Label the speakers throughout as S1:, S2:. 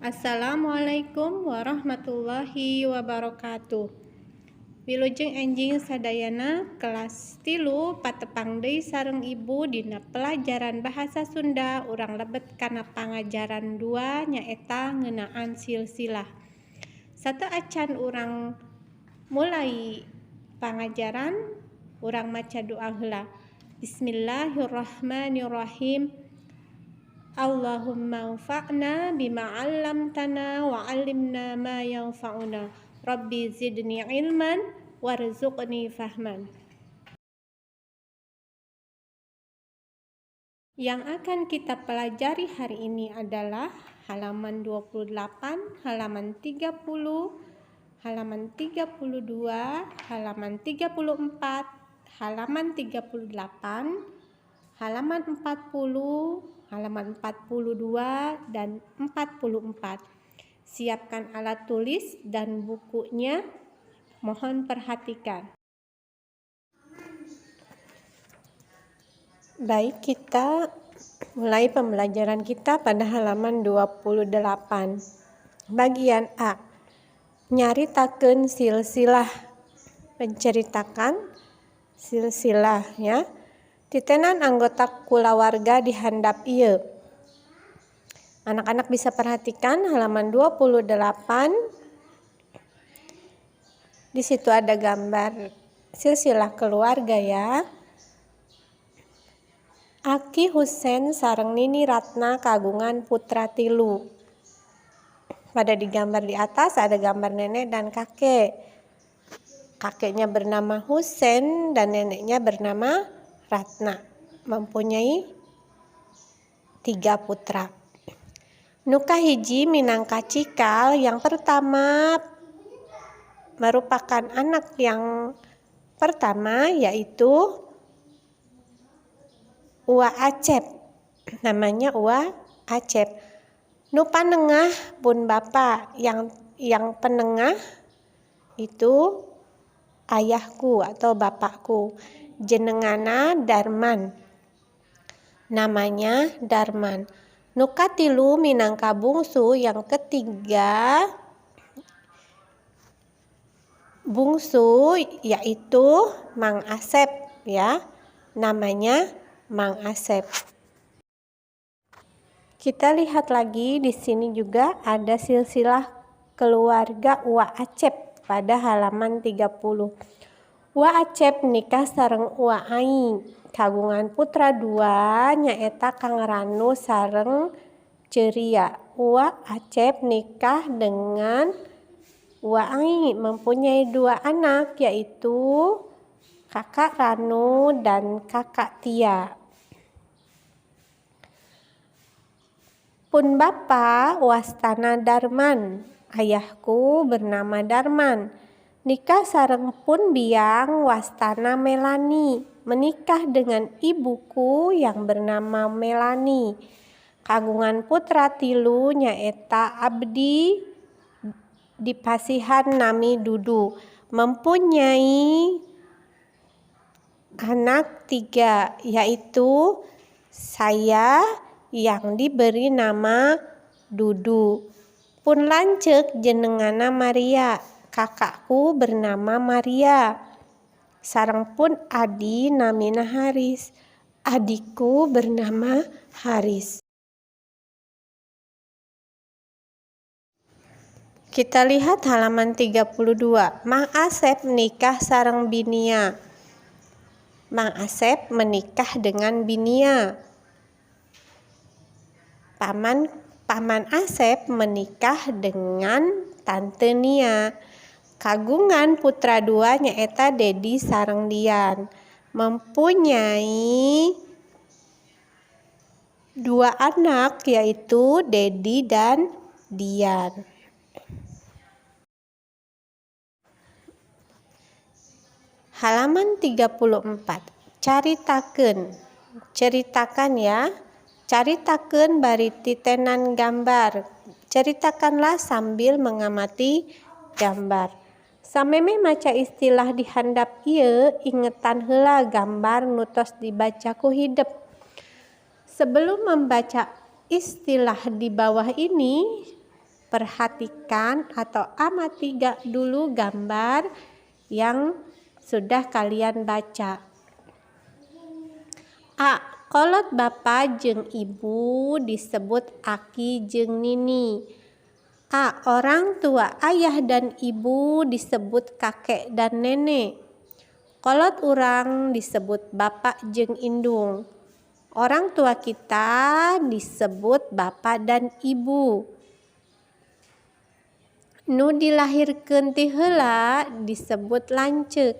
S1: Assalamualaikum warahmatullahi wabarakatuh. Wilujeng enjing sadayana kelas 3 patepang deui sareng ibu dina pelajaran bahasa Sunda urang lebet kana pangajaran 2 nyaeta ngeunaan silsilah. Sateuacan urang mulai pangajaran, urang maca doa heula. Bismillahirrahmanirrahim. Allahumma anfa'na bima 'allamtana wa 'allimna ma yanfa'una. Rabbi zidni ilman warzuqni fahman. Yang akan kita pelajari hari ini adalah halaman 28, halaman 30, halaman 32, halaman 34, halaman 38, halaman 40, halaman 42, dan 44. Siapkan alat tulis dan bukunya. Mohon perhatikan. Baik, kita mulai pembelajaran kita pada halaman 28. Bagian A. Nyaritakeun silsilah. Menceritakan silsilah ya. Titenan anggota kulawarga di handap ieu. Anak-anak bisa perhatikan halaman 28. Di situ ada gambar silsilah keluarga ya. Aki Husen sareng Nini Ratna kagungan putra 3. Pada di gambar di atas ada gambar nenek dan kakek. Kakeknya bernama Husen dan neneknya bernama Ratna. Mempunyai 3 putra. Nu kahiji minangka cikal, yang pertama merupakan anak yang pertama yaitu Uwa Acep. Namanya Uwa Acep. Nu panengah pun bapa, yang penengah itu ayahku atau bapakku. Jenengana Darman. Namanya Darman. Nu katilu minangka bungsu, yang ketiga bungsu yaitu Mang Asep ya. Namanya Mang Asep. Kita lihat lagi di sini juga ada silsilah keluarga Uwa Acep pada halaman 30. Uwa Acep nikah sareng Uwa Ai, kagungan putra 2 nyaeta Kang Ranu sareng Ceria. Uwa Acep nikah dengan Uwa Ai, mempunyai 2 anak yaitu kakak Ranu dan kakak Tia. Pun bapa wastana Darman, ayahku bernama Darman. Nikah sareng pun biang wastana Melani, menikah dengan ibuku yang bernama Melani. Kagungan putra 3 nyaeta Abdi dipasihan nami Dudu. Mempunyai anak 3 yaitu saya yang diberi nama Dudu. Pun lanceuk jenengana Maria, kakakku bernama Maria. Sareng pun adi namina Haris, adikku bernama Haris. Kita lihat halaman 32. Mang Asep nikah sareng Binia. Mang Asep menikah dengan Binia. Paman Asep menikah dengan Tante Nia. Kagungan putra 2 nyaeta Dedi sareng Dian. Mempunyai 2 anak yaitu Dedi dan Dian. Halaman 34. Caritakeun. Ceritakan ya. Caritakeun bari titenan gambar. Ceritakanlah sambil mengamati gambar. Samemeh maca istilah di handap ieu, ingetan heula gambar nu tos dibaca ku hidep. Sebelum membaca istilah di bawah ini, Perhatikan atau amati dulu gambar yang sudah kalian baca. A. Kolot bapa jeung ibu disebut aki jeung nini. A. Orang tua ayah dan ibu disebut kakek dan nenek. Kolot urang disebut bapak jeung indung. Orang tua kita disebut bapak dan ibu. Nu dilahirkeun ti heula disebut lanceuk.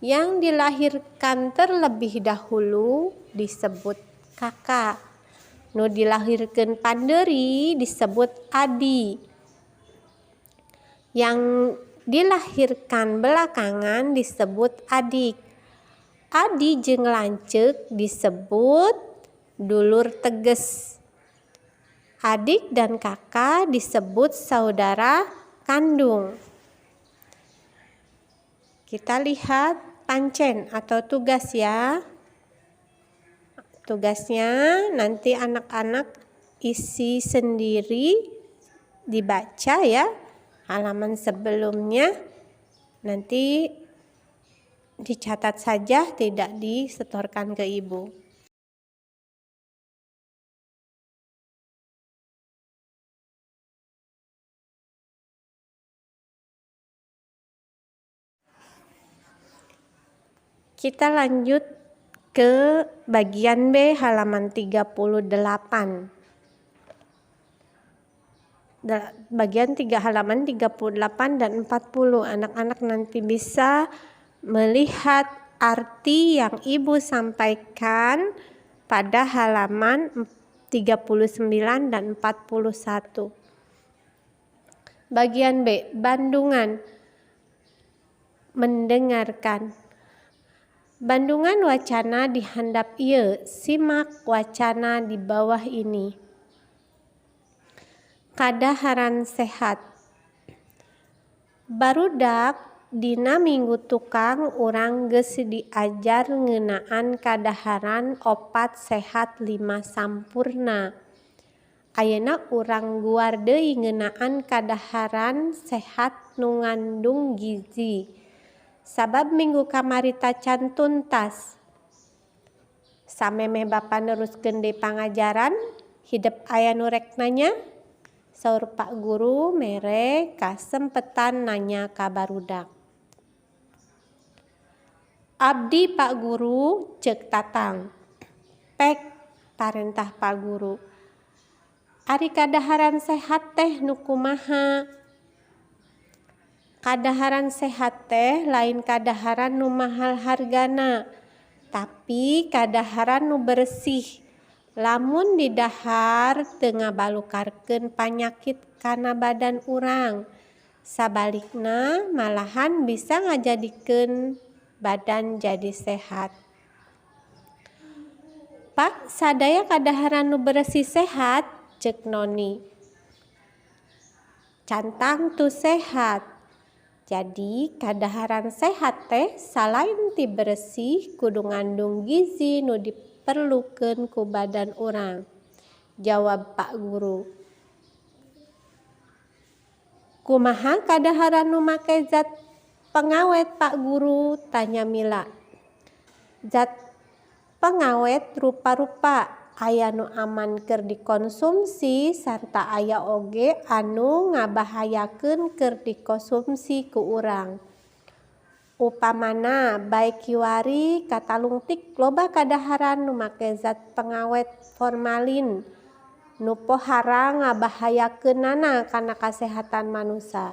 S1: Yang dilahirkan terlebih dahulu disebut kakak. Nu dilahirkeun pandeuri disebut adi. Yang dilahirkan belakangan disebut adik. Adi jeung lanceuk disebut dulur teges. Adik dan kakak disebut saudara kandung. Kita lihat pancen atau tugas ya. Tugasnya nanti anak-anak isi sendiri, dibaca ya halaman sebelumnya, nanti dicatat saja, tidak disetorkan ke ibu. Kita lanjut ke bagian B halaman 38. Bagian 3 halaman 38 dan 40. Anak-anak nanti bisa melihat arti yang ibu sampaikan pada halaman 39 dan 41. Bagian B, Bandungan. Mendengarkan. Bandungan wacana di handap ieu, simak wacana di bawah ini. Kadaharan sehat. Barudak dina minggu tukang urang geus diajar ngeunaan kadaharan 4 sehat 5 sampurna. Ayeuna urang guar deui ngeunaan kadaharan sehat nu ngandung gizi. Sabab minggu kamari tacan tuntas. Samemeh bapa neruskeun deui pangajaran, hidep aya nu rek nanya? Saur Pak Guru mere kasempetan nanya ka barudak. Abdi Pak Guru, ceuk Tatang. Pek, parentah Pak Guru. Ari kadaharan sehat teh nu kumaha? Kadaharan sehat teh lain kadaharan nu mahal hargana, tapi kadaharan nu bersih. Lamun didahar teu ngabalukarkeun panyakit kana badan urang. Sabalikna malahan bisa ngajadikeun badan jadi sehat. Pak, sadaya kadaharan nu bersih sehat, ceuk Noni. Cantang tu sehat. Jadi kadaharan sehat teh salain ti bersih kudu ngandung gizi nu diperlukeun ku badan urang. Jawab Pak Guru. Kumaha kadaharan nu make zat pengawet Pak Guru? Tanya Mila. Zat pengawet rupa-rupa, aya nu aman keur dikonsumsi sarta aya oge anu ngabahayakeun keur dikonsumsi ku urang. Upamana bae kiwari katalungtik loba kadaharan nu make zat pengawet formalin nu pohara ngabahayakeunana kana kasehatan manusa.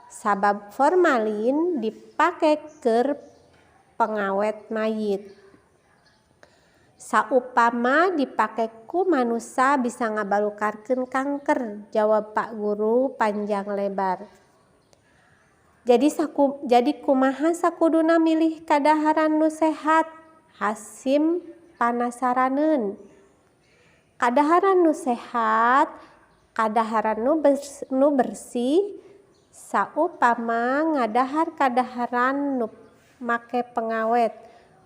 S1: Sabab formalin dipake keur pengawet mayit. Saupama dipake ku manusa bisa ngabalukarkeun kanker, jawab Pak Guru panjang lebar. Jadi kumaha sakuduna milih kadaharan nu sehat? Hasim panasaraneun. Kadaharan nu sehat, kadaharan nu bersih, saupama ngadahar kadaharan nu make pengawet.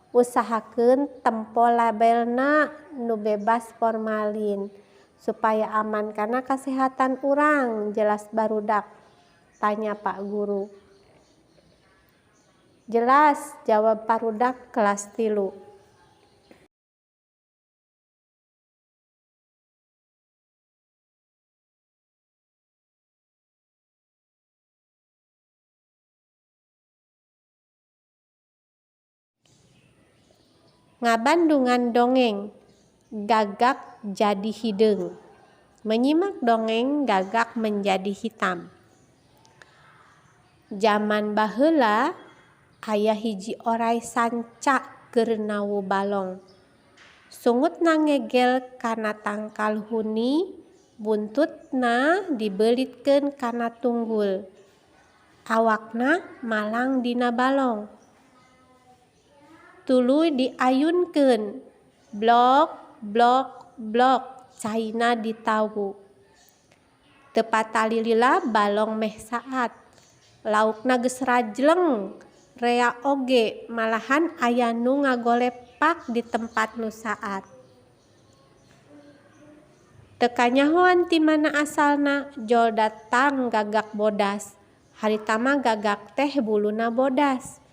S1: Usahakeun tempo labelna nu bebas formalin. Supaya aman kana kasehatan urang, jelas barudak, tanya Pak Guru. Jelas, jawab barudak kelas 3. Ngabandungan dongeng, gagak jadi hideung. Menyimak dongeng, gagak menjadi hitam. Jaman baheula aya hiji oray sanca keur nawu balong. Sungutna ngegel kana tangkal huni, buntutna dibeulitkeun kana tunggul. Awakna malang dina balong. Tuluy diayunkeun, blok blok blok caina ditawu. Teu patalilila balong meh saat. Laukna geus rajleng, rea oge, malahan aya nu ngagolepak di tempat nu saat. Teu kanyahoan ti mana asalna, jol datang gagak bodas. Harita mah gagak teh buluna bodas.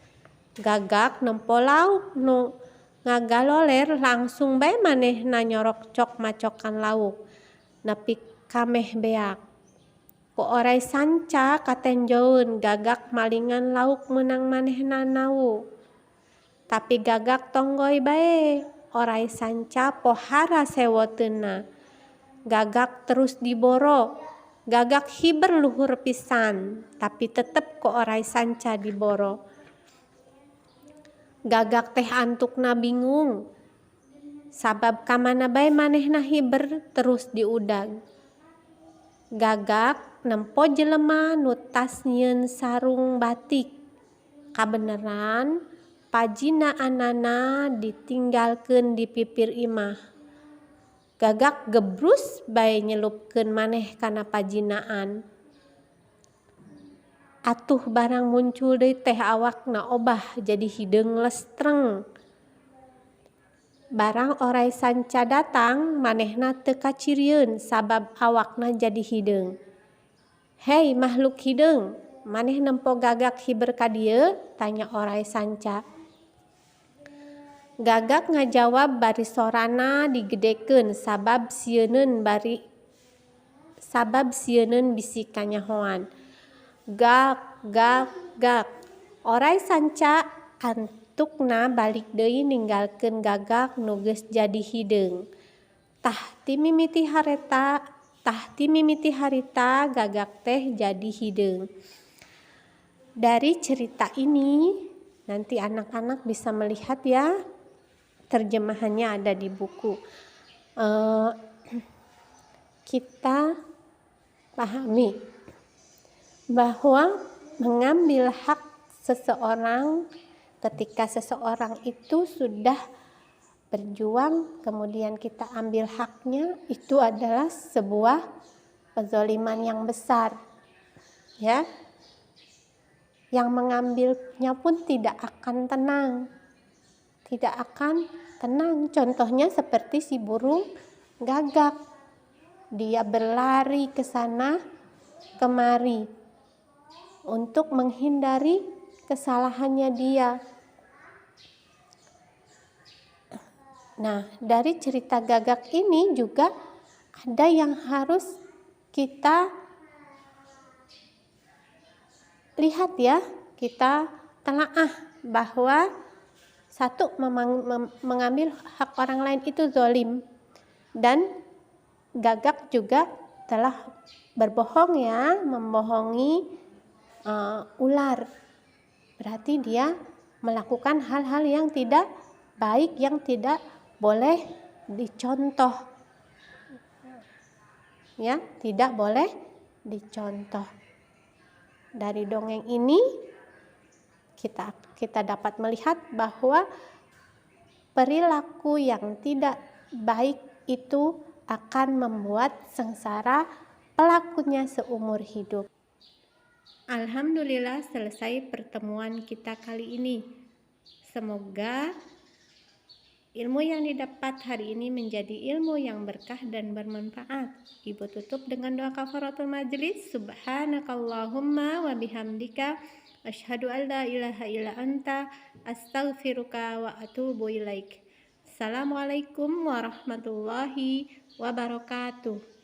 S1: Gagak nempo lauk nu ngagaloler langsung bae manehna nyorokcok macokan lauk nepi ka meh beak. Ku oray sanca katenjoeun gagak malingan lauk meunang manehna nawu. Tapi gagak tonggoy bae, oray sanca pohara sewoteunna. Gagak terus diboro, gagak hiber luhur pisan, tapi tetep ku oray sanca diboro. Gagak teh antukna bingung, sabab kamana bae manehna hiber terus diudag. Gagak nempo jelema nu tas nyieun sarung batik. Kabeneran pajinaanana ditinggalkeun di pipir imah. Gagak gebrus bae nyelupkeun maneh kana pajinaan. Atuh barang muncul deui teh awakna obah jadi hideung lestreng. Barang oray sanca datang manehna teu kacirieun sabab awakna jadi hideung. Hei makhluk hideung, maneh nempo gagak hiber ka dieu? Tanya oray sanca. Gagak ngajawab bari sorana digedekeun sabab sieuneun bisi kanyahoan. Gak gak gak. Oray sanca antukna balik deui ninggalkeun gagak nu geus jadi hideung. Tah ti mimiti harita gagak teh jadi hideung. Dari cerita ini nanti anak-anak bisa melihat ya, terjemahannya ada di buku. Kita pahami bahwa mengambil hak seseorang ketika seseorang itu sudah berjuang, kemudian kita ambil haknya, itu adalah sebuah kezaliman yang besar, ya. Yang mengambilnya pun tidak akan tenang, tidak akan tenang. Contohnya seperti si burung gagak, dia berlari ke sana kemari untuk menghindari kesalahannya dia. Nah, dari cerita gagak ini juga ada yang harus kita lihat ya, kita telaah bahwa satu, mengambil hak orang lain itu zolim, dan gagak juga telah berbohong ya, membohongi ular. Berarti dia melakukan hal-hal yang tidak baik, yang tidak boleh dicontoh. Ya, tidak boleh dicontoh. Dari dongeng ini kita dapat melihat bahwa perilaku yang tidak baik itu akan membuat sengsara pelakunya seumur hidup. Alhamdulillah selesai pertemuan kita kali ini. Semoga Ilmu yang didapat hari ini menjadi ilmu yang berkah dan bermanfaat. Ibu tutup dengan doa kafaratul majelis. Subhanakallahumma wa bihamdika asyhadu an la ilaha illa anta astaghfiruka wa atubu ilaik. Assalamualaikum warahmatullahi wabarakatuh.